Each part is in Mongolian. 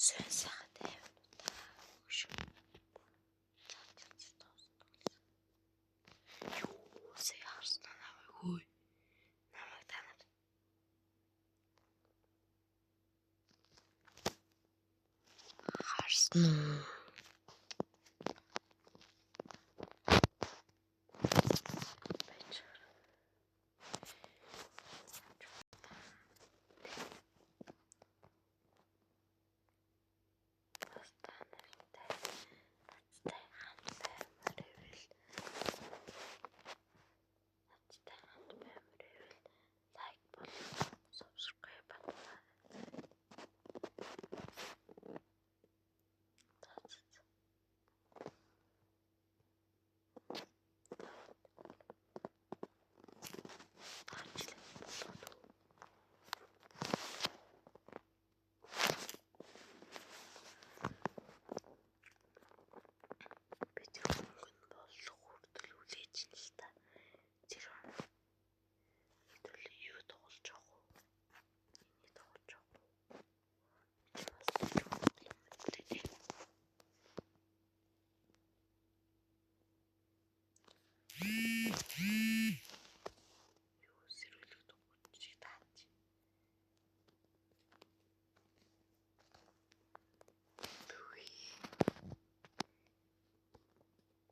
Сэн сайхан тайван удаа шүү. Юу сая харсан намайг хөөе. Намайг та нар харсан уу? Байж. Бас та нартай надтай хамт баймаар байвал надтай хамт баймаар байвал лайк болон subscribe батлаа. Би тэр хөнгөн болох хүртэл хүлээж нь л та. Тэр хэдүүл юу тоглож явах вэ? Энийг тоглож явах уу? Чи бас тоглох юм байна. Юу сэрүүлэг дугуйч таач. Түгий.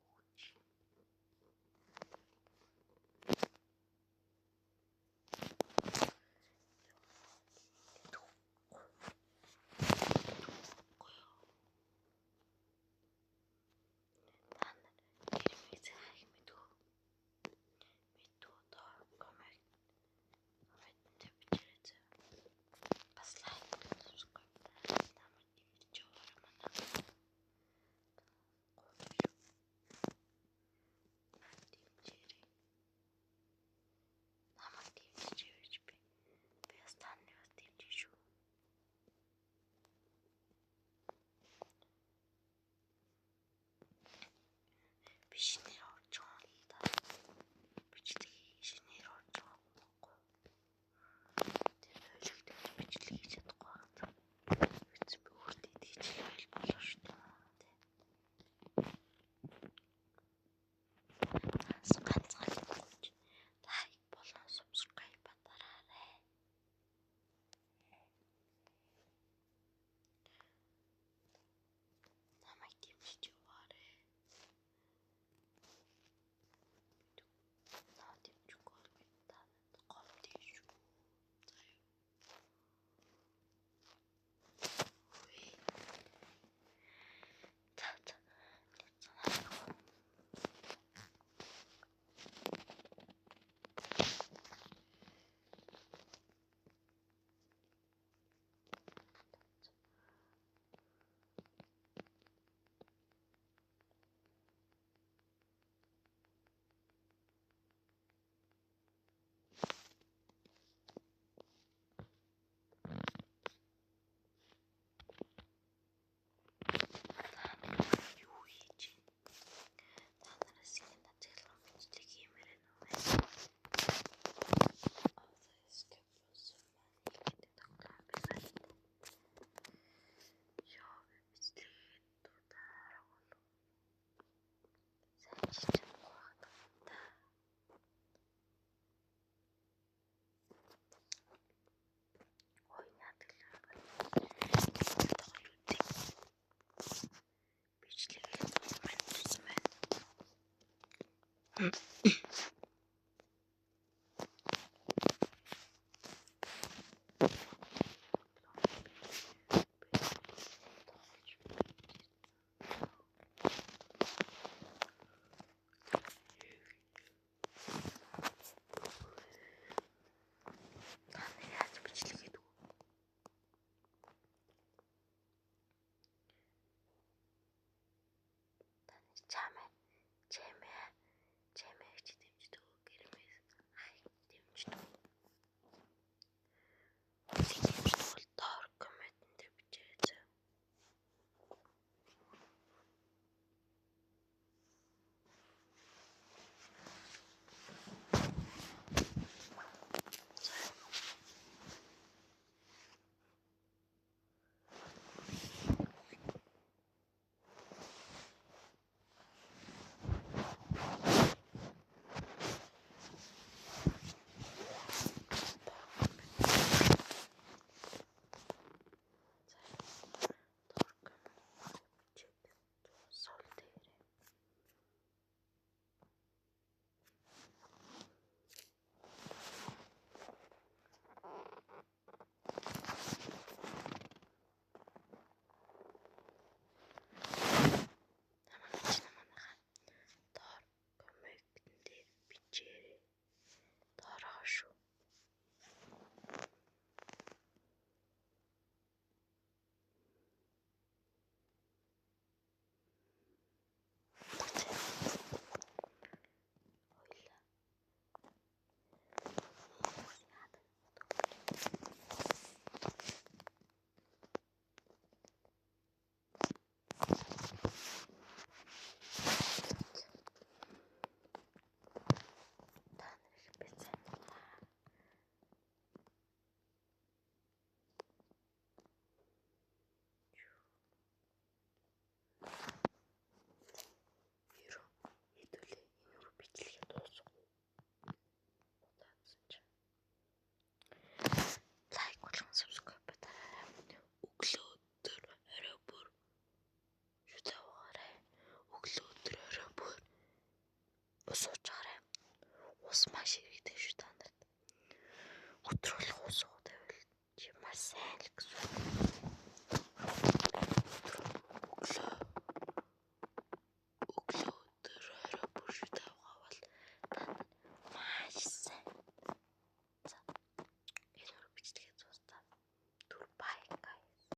Үуч. Та нар хэрмээ хайх мэдгүй. Мэдгүй доор коммент коммент бичээрэй зөө. Бас лайк subscribe намайг дэмжиж яваарай манай. Дэмжээрэй. Намайг дэмжиж явж би. Би бас та нарыг бас дэмжиж шүү. Би шинээр орж байгаа юм л да. Бичлэг шинээр орж байгаа байхгүй. Тэр ойлгохтой бичлэг хийж чадахгүй байгаа. Эцэм би өөртөө итгэж байл болоо шүү дээ. Ганц ганцхан лайк болон subscribe дараарай. Намайг дэмжиж яваарай. Наа дэмжихгүй бол би та гомдъё шүү. За юу. За за. Та нар юу хийж байна? Та нараас ингэ ажиглан бичлэг хиймээр байна уу? Skip гэдэг тоглоом байна. Йоо, бичлэг дуудаараа бол. Сайн хийж чадахгүй байгаа юм да. Ой, наадах л тоглож үзье. Бичлэг маань байна. Та нар яаж бичлэг хийдэг вэ? Та нар чамаа чамаа чамаа гэж Ус маш хэрэгтэй шүү та нарт. Өдрөлөх ус уудаг чи маш сайн л гэсэн.